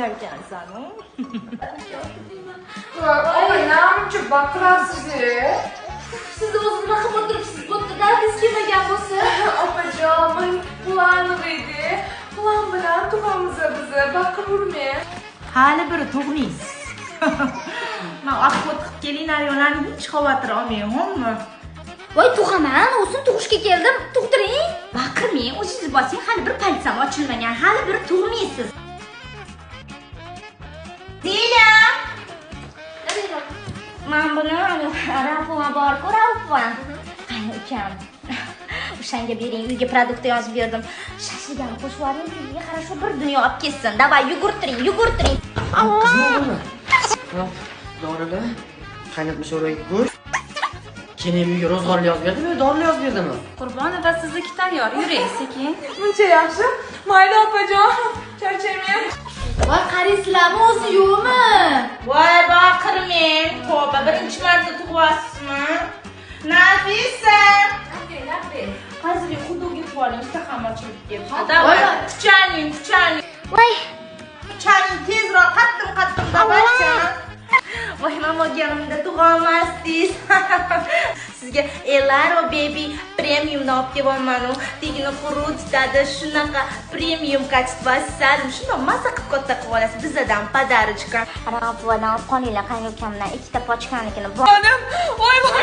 Tug'arkansan. Opa, namuncha baqirasiz? Siz o'zi nima qilib o'tiribsiz? Bu yerda dardingiz kelmagan bo'lsa. Opajon, men плановый edi. Plan bilan tug'amiz bizni, baqiravermang. Hali biri tug'maysiz. Man обход qilib keling, ayollarni hech xavotir olmang, xo'pmi? Voy, tug'aman, o'zim tug'ishga keldim. Tug'diring. Baqirmang, o'zingiz bosing, hali bir palsam ochilmagan, hali bir tug'maysiz. Zila! Man buni Rafuva bor-ku, Rafuva. Qani ukam. O'shanga bering, uyga продукт yozib berdim. Shashligani qo'shib yuboring, uyga хорошо bir dunyo olib kelsin. Давай, yugurtiring, yugurtiring. Qizmi? Dorilar, qaynatma sho'rvaga go'sht. Keyin uyga ro'zg'orli yozib berdimi, dorili yozib berdimi? Qurbonova, sizniki tayyor, yuring sekin. Muncha yaxshi. Mayli, opajon, charchamang. Voy, qaraysizlarmi o'zi yo'qmi? Voy, baqirmang. Tavba, birinchi marta tug'yapsizmi? Nafisa! Hozir xudoga qoling, ishtaham ochilib ketdi. Давай, kuchaning, kuchaning. Voy, Kuchaning tezroq, qattim qattim, давайте. Voy, man bo'lganimda tug'olmasdingiz. Sizga Elaro Baby Premiumni olib kelyapman-u. Tegini quritadi, shunaqa premium качество, salim, shundoq maza qilib katta qilib olasiz. Bizadan подарочка. Rafuvadan olib qolinglar, qaynokamdan ikkita pochkanikini. Jonim, voy voy.